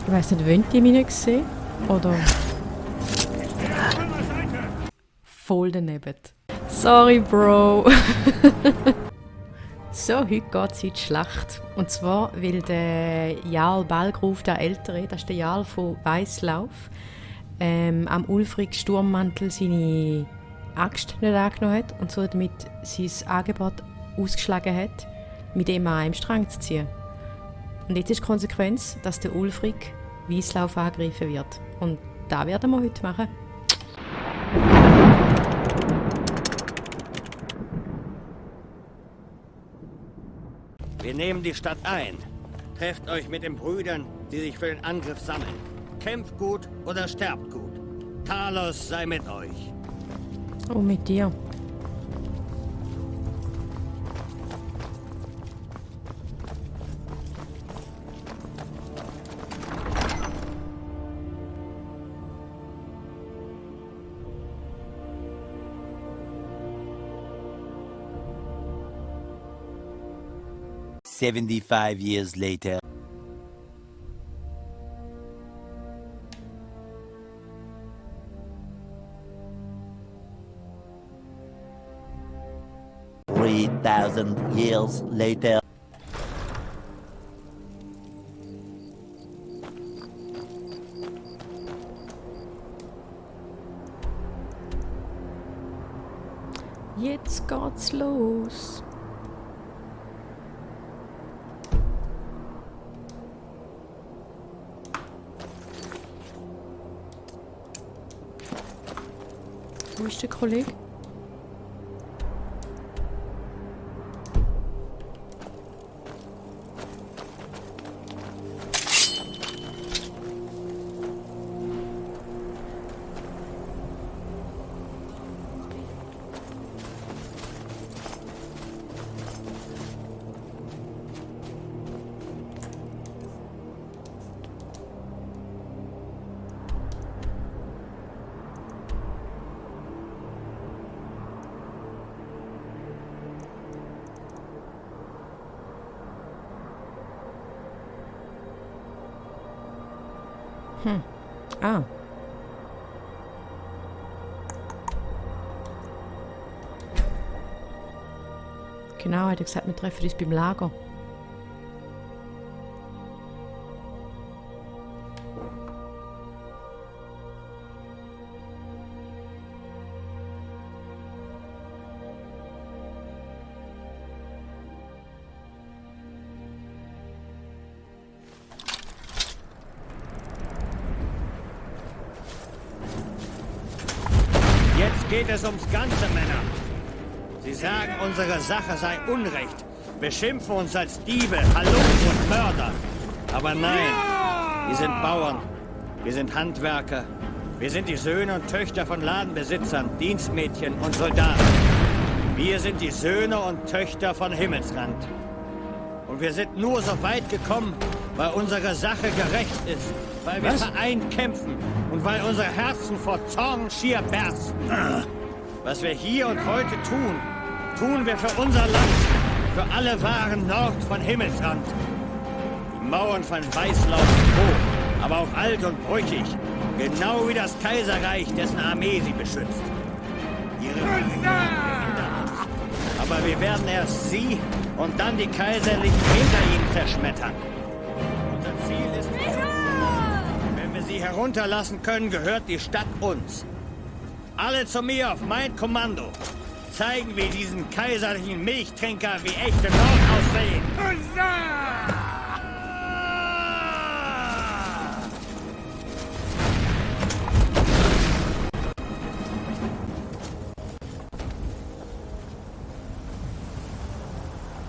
Ich weiss nicht, wollen die mich nicht sehen? Oder voll daneben. Sorry, Bro. So, heute geht es in die Schlacht. Und zwar, weil der Jarl Balgruf, der Ältere, das ist der Jarl von Weißlauf, am Ulfric Sturmmantel seine Axt nicht angenommen hat und so damit sein Angebot ausgeschlagen hat, mit dem an einem Strang zu ziehen. Und jetzt ist die Konsequenz, dass der Ulfric Weißlauf angegriffen wird. Und das werden wir heute machen. Wir nehmen die Stadt ein. Trefft euch mit den Brüdern, die sich für den Angriff sammeln. Kämpft gut oder sterbt gut. Talos sei mit euch. Oh, mit dir. "75 years later." "3,000 years later." Jetzt geht's los. Wo ist der Kollege? Ah. Genau, hat er gesagt, wir treffen uns beim Lager. Jetzt geht es ums Ganze, Männer. Sie sagen, unsere Sache sei Unrecht, beschimpfen uns als Diebe, Halunken und Mörder. Aber nein, wir sind Bauern, wir sind Handwerker, wir sind die Söhne und Töchter von Ladenbesitzern, Dienstmädchen und Soldaten. Wir sind die Söhne und Töchter von Himmelsrand. Und wir sind nur so weit gekommen, weil unsere Sache gerecht ist, weil wir vereint kämpfen und weil unsere Herzen vor Zorn schier bersten. Was wir hier und heute tun, tun wir für unser Land, für alle wahren Nord von Himmelsrand. Die Mauern von Weißlauf sind hoch, aber auch alt und brüchig, genau wie das Kaiserreich, dessen Armee sie beschützt. Ihre Ruinen hinter uns. Aber wir werden erst sie und dann die Kaiserlichen hinter ihnen zerschmettern. Unser Ziel ist wenn wir sie herunterlassen können, gehört die Stadt uns. Alle zu mir auf mein Kommando. Zeigen wir diesen kaiserlichen Milchtrinker, wie echte Nord aussehen.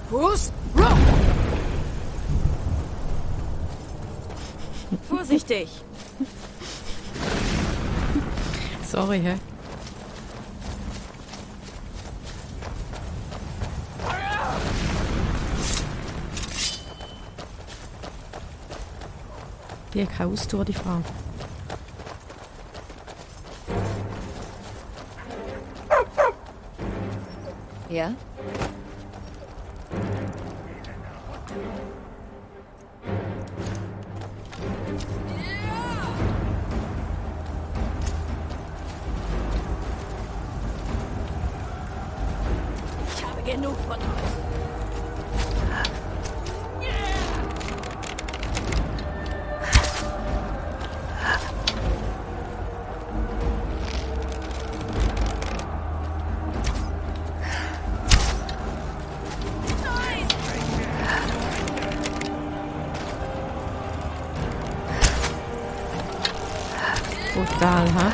Bruce? Vorsichtig! Sorry, hä? Die hat keine Ausdauer, die Frau. Ja? Genug von euch. Brutal, ha?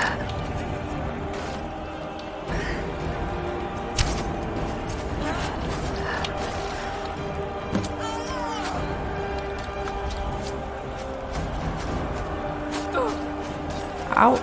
Au!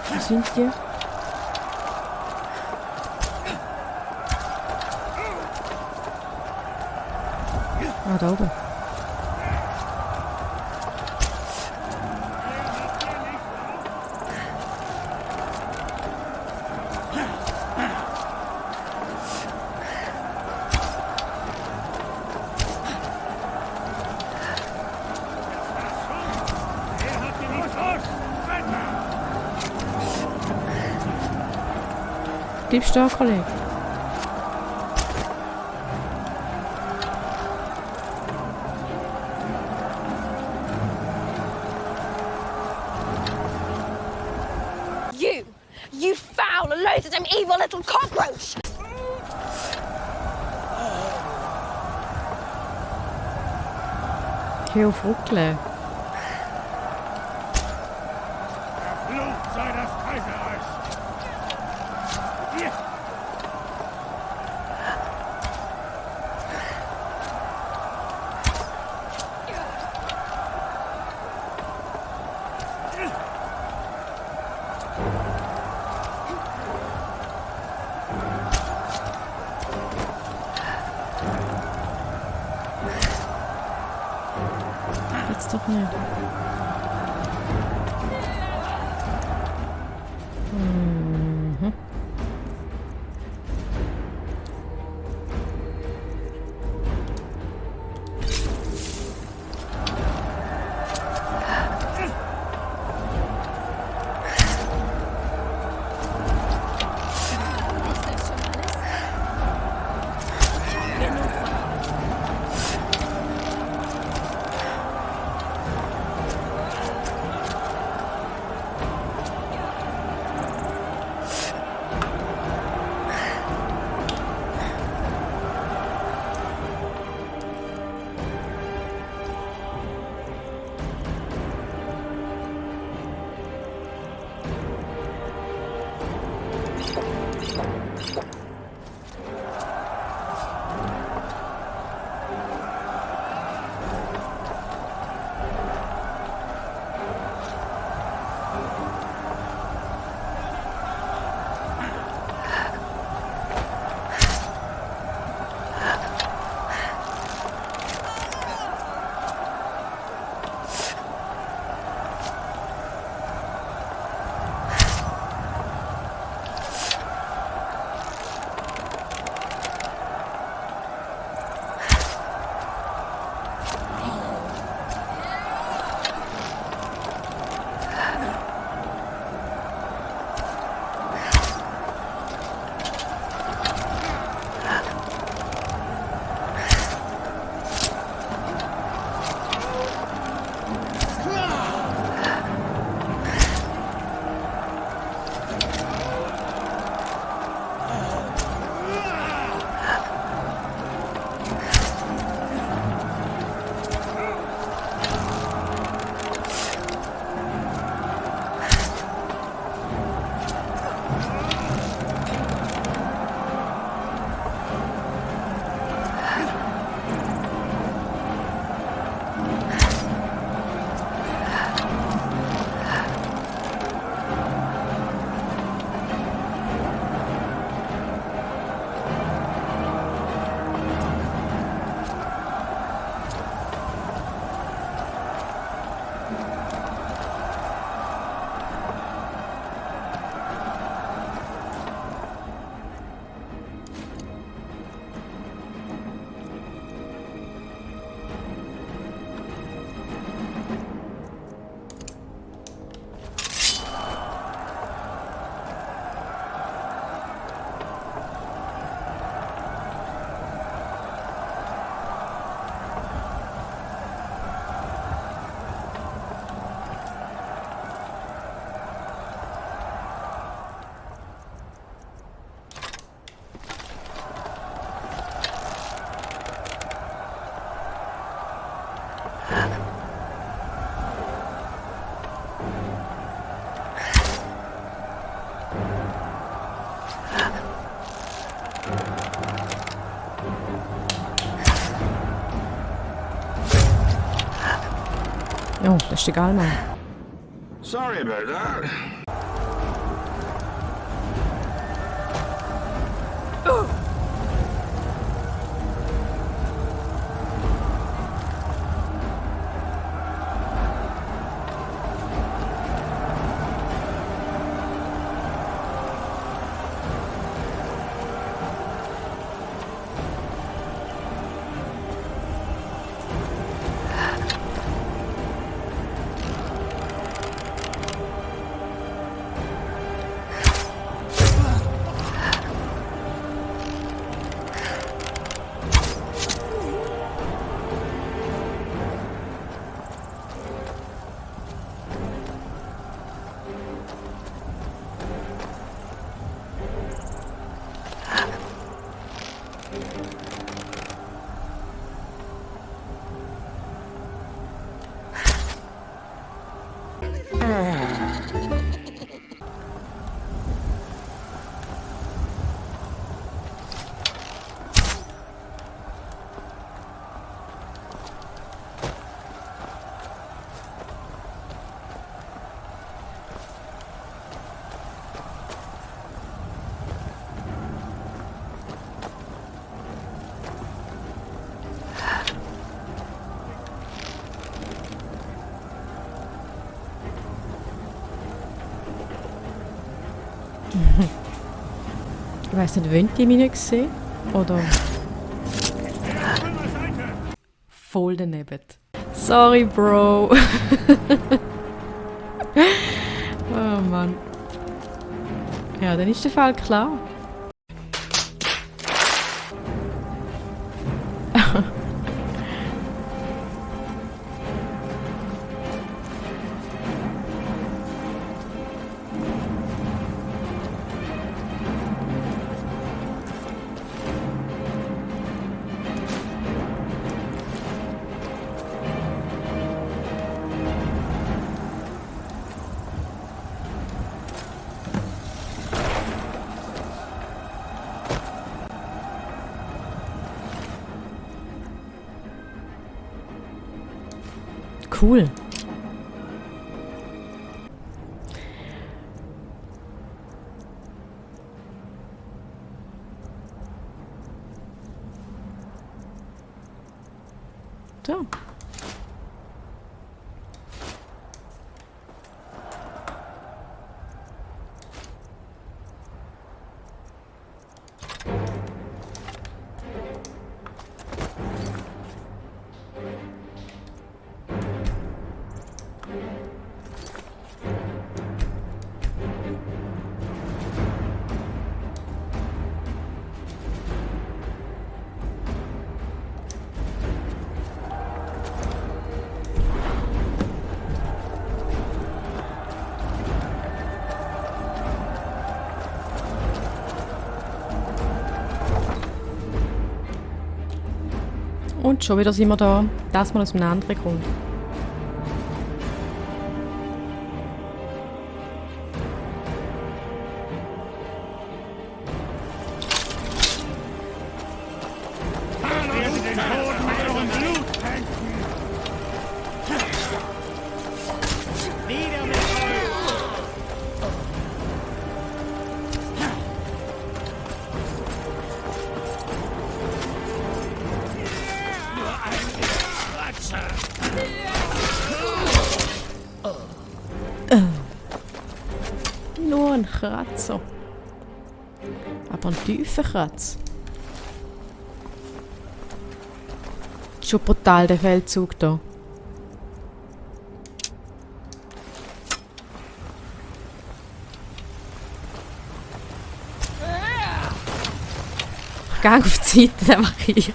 Wo sind die? Ah, da oben. Bleib stehen, Kollege. You foul, loathsome, evil little cockroach! Geh auf Ruckle. Verflucht sei das Kaiserreich! Jetzt doch nicht. Mhm. Oh, das ist der Gallmann. Sorry about that. Ich weiss nicht, wollt ihr mich nicht sehen? Oder voll daneben. Sorry, Bro. Oh Mann. Ja, dann ist der Fall klar. Cool. So. Und schon wieder sind wir da. Das mal aus einem anderen Grund. Nur ein Kratzer. Aber ein tiefer Kratzer. Schon brutal, der Feldzug hier. Ich gehe auf die Seite, das mache ich.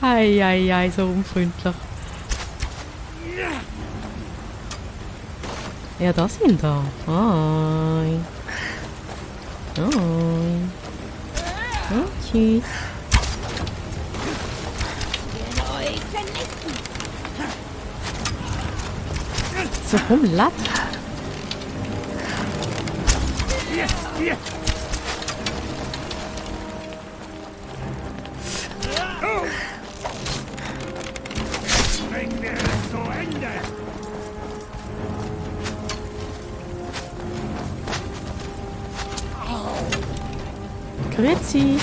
Ei, so unfreundlich. Ja, da sind da. Hi. Hi. Oh, tschüss. So rumlatt. Grüezi.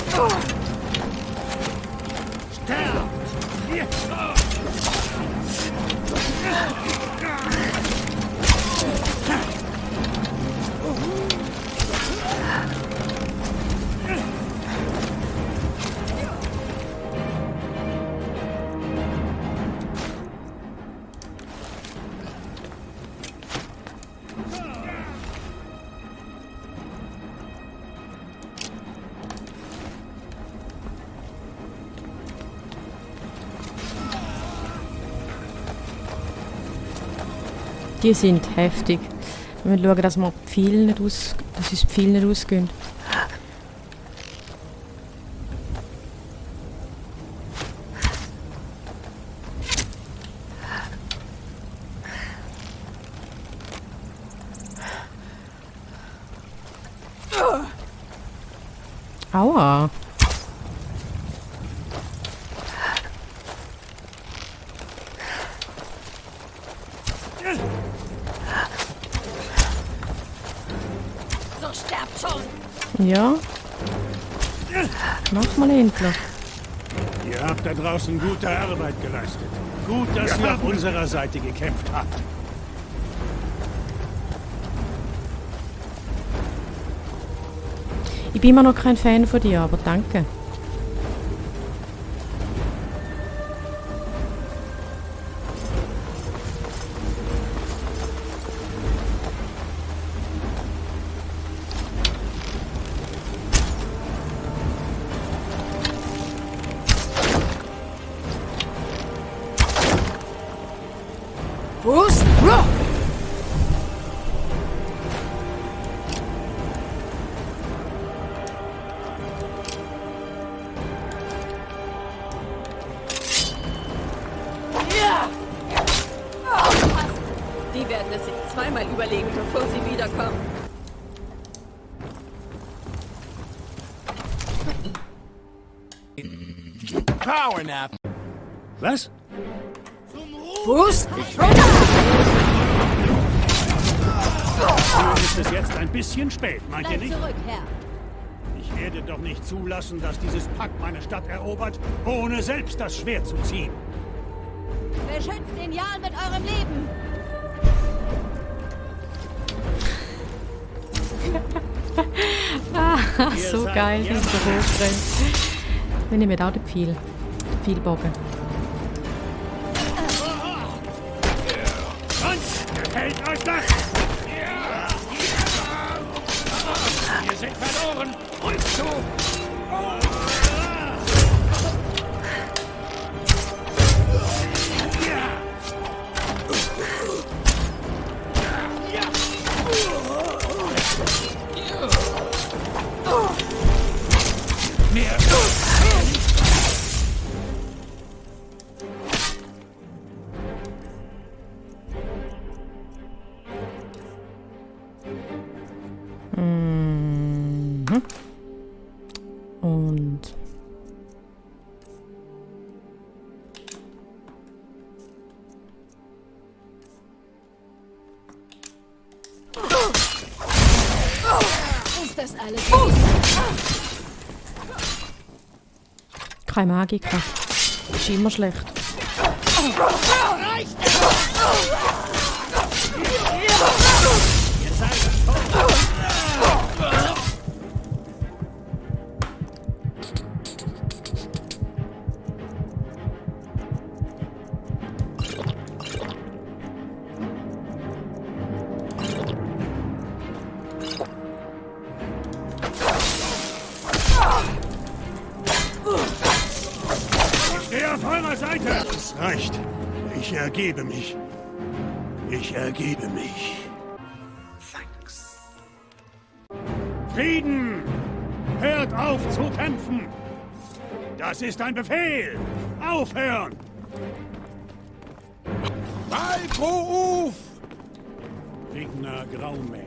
Die sind heftig. Wir müssen schauen, dass uns die Pfeile nicht ausgehen. Aua. So sterbt schon! Ja. Mach mal endlich. Ihr habt da draußen gute Arbeit geleistet. Gut, dass ihr auf unserer Seite gekämpft habt. Ich bin immer noch kein Fan von dir, aber danke. Bruce, rock! Die werden es sich zweimal überlegen, bevor sie wiederkommen. Power nap. Was? Bruce, Nun ist es jetzt ein bisschen spät, meint ihr nicht? zurück, Herr. Ich werde doch nicht zulassen, dass dieses Pack meine Stadt erobert, ohne selbst das Schwert zu ziehen. Beschützt den Jarl mit eurem Leben. So geil, wie so hochrennt. Wir nehmen auch den Pfeilbogen. Und gefällt euch das? Wir sind verloren. Uns zu. Und Ist das alles? keine Magiker. Ist immer schlecht. Stehe auf eurer Seite! Es reicht. Ich ergebe mich. Ich ergebe mich. Thanks. Frieden! Hört auf zu kämpfen! Das ist ein Befehl! Aufhören! Balkruf! Rigna Graumähne.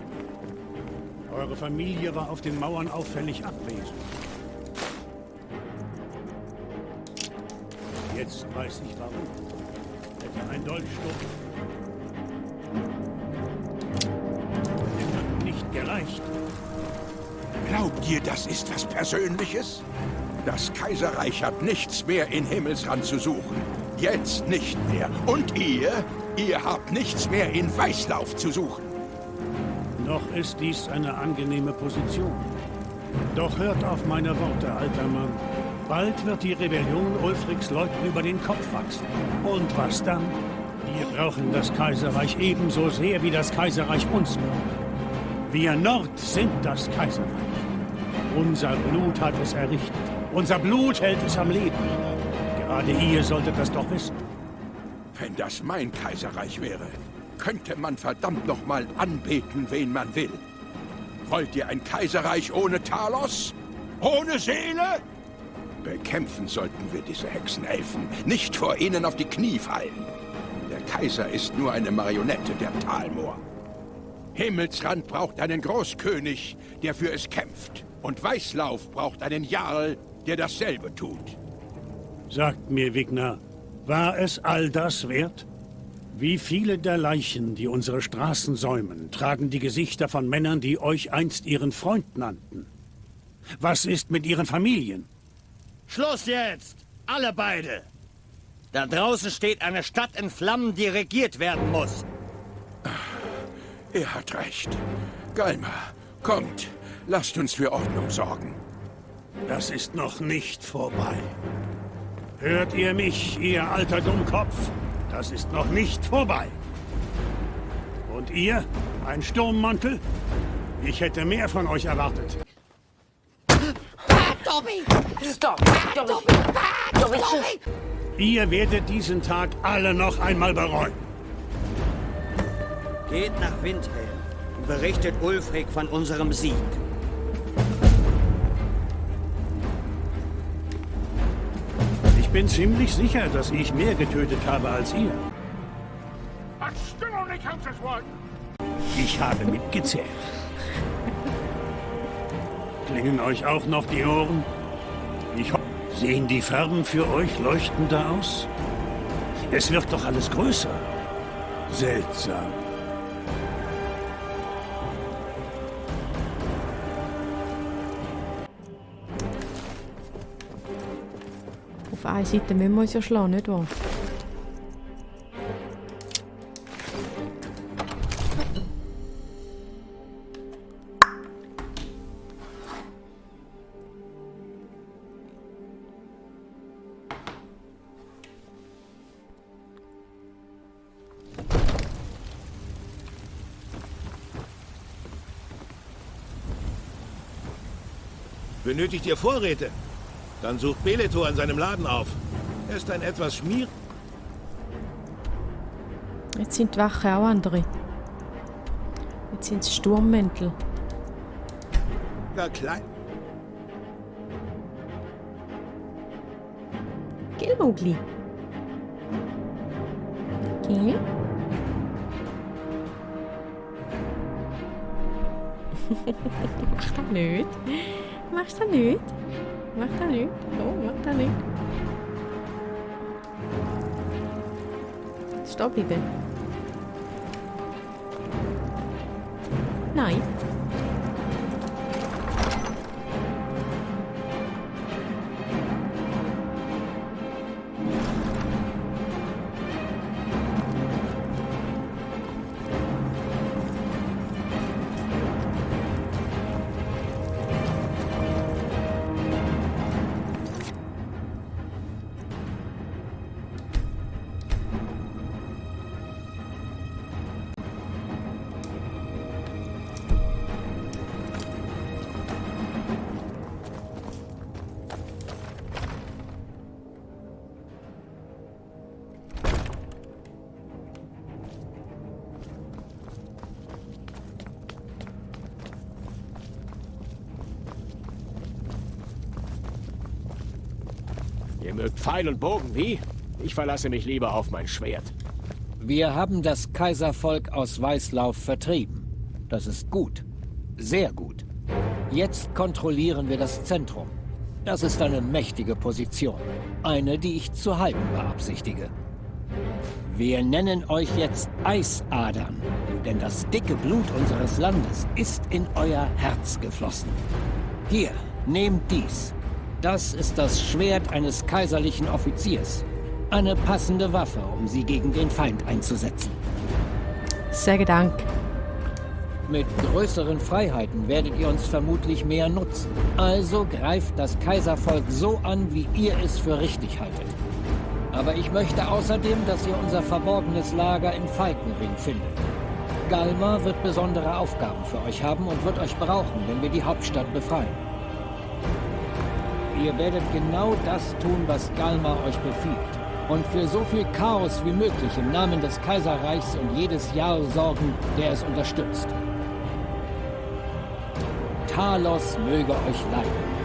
Eure Familie war auf den Mauern auffällig abwesend. Jetzt weiß ich warum. Hätte ein Dolchstoß nicht gereicht, Glaubt ihr, das ist was Persönliches? Das Kaiserreich hat nichts mehr in Himmelsrand zu suchen. Jetzt nicht mehr. Und ihr habt nichts mehr in Weißlauf zu suchen. Noch ist dies eine angenehme Position. Doch hört auf meine Worte, alter Mann. Bald wird die Rebellion Ulfrics Leuten über den Kopf wachsen. Und was dann? Wir brauchen das Kaiserreich ebenso sehr, wie das Kaiserreich uns braucht. Wir Nord sind das Kaiserreich. Unser Blut hat es errichtet. Unser Blut hält es am Leben. Gerade ihr solltet das doch wissen. Wenn das mein Kaiserreich wäre, könnte man verdammt nochmal anbeten, wen man will. Wollt ihr ein Kaiserreich ohne Talos? Ohne Seele? Bekämpfen sollten wir diese Hexenelfen, nicht vor ihnen auf die Knie fallen. Der Kaiser ist nur eine Marionette der Talmor. Himmelsrand braucht einen Großkönig, der für es kämpft. Und Weißlauf braucht einen Jarl, der dasselbe tut. Sagt mir, Wigner, war es all das wert? Wie viele der Leichen, die unsere Straßen säumen, tragen die Gesichter von Männern, die euch einst ihren Freund nannten? Was ist mit ihren Familien? Schluss jetzt! Alle beide! Da draußen steht eine Stadt in Flammen, die regiert werden muss. Er hat recht. Galmar, kommt, lasst uns für Ordnung sorgen. Das ist noch nicht vorbei. Hört ihr mich, ihr alter Dummkopf? Das ist noch nicht vorbei. Und ihr, ein Sturmmantel? Ich hätte mehr von euch erwartet. Dobby! Stop! Dobby! Dobby! Ihr werdet diesen Tag alle noch einmal bereuen. Geht nach Windhelm und berichtet Ulfric von unserem Sieg. Ich bin ziemlich sicher, dass ich mehr getötet habe als ihr. Ich habe mitgezählt. Klingen euch auch noch die Ohren? Sehen die Farben für euch leuchtender aus? Es wird doch alles größer. Seltsam. Auf eine Seite müssen wir uns ja schlagen, nicht wahr? Benötigt ihr Vorräte? Dann sucht Bellator in seinem Laden auf. Er ist ein etwas schmierig. Jetzt sind die Wachen auch andere. Jetzt sind es Sturmmäntel. Klein. Gell, Mowgli? Gell? Mach das nicht. Machst du nicht? Mach das nicht. Oh, mach das nicht. Stopp bitte. Nein. Ihr mögt Pfeil und Bogen, wie? Ich verlasse mich lieber auf mein Schwert. Wir haben das Kaiservolk aus Weißlauf vertrieben. Das ist gut. Sehr gut. Jetzt kontrollieren wir das Zentrum. Das ist eine mächtige Position. Eine, die ich zu halten beabsichtige. Wir nennen euch jetzt Eisadern, denn das dicke Blut unseres Landes ist in euer Herz geflossen. Hier, nehmt dies. Das ist das Schwert eines kaiserlichen Offiziers. Eine passende Waffe, um sie gegen den Feind einzusetzen. Sage Dank. Mit größeren Freiheiten werdet ihr uns vermutlich mehr nutzen. Also greift das Kaiservolk so an, wie ihr es für richtig haltet. Aber ich möchte außerdem, dass ihr unser verborgenes Lager in Falkenring findet. Galmar wird besondere Aufgaben für euch haben und wird euch brauchen, wenn wir die Hauptstadt befreien. Ihr werdet genau das tun, was Galmar euch befiehlt. Und für so viel Chaos wie möglich im Namen des Kaiserreichs und jedes Jarl sorgen, der es unterstützt. Talos möge euch leiden.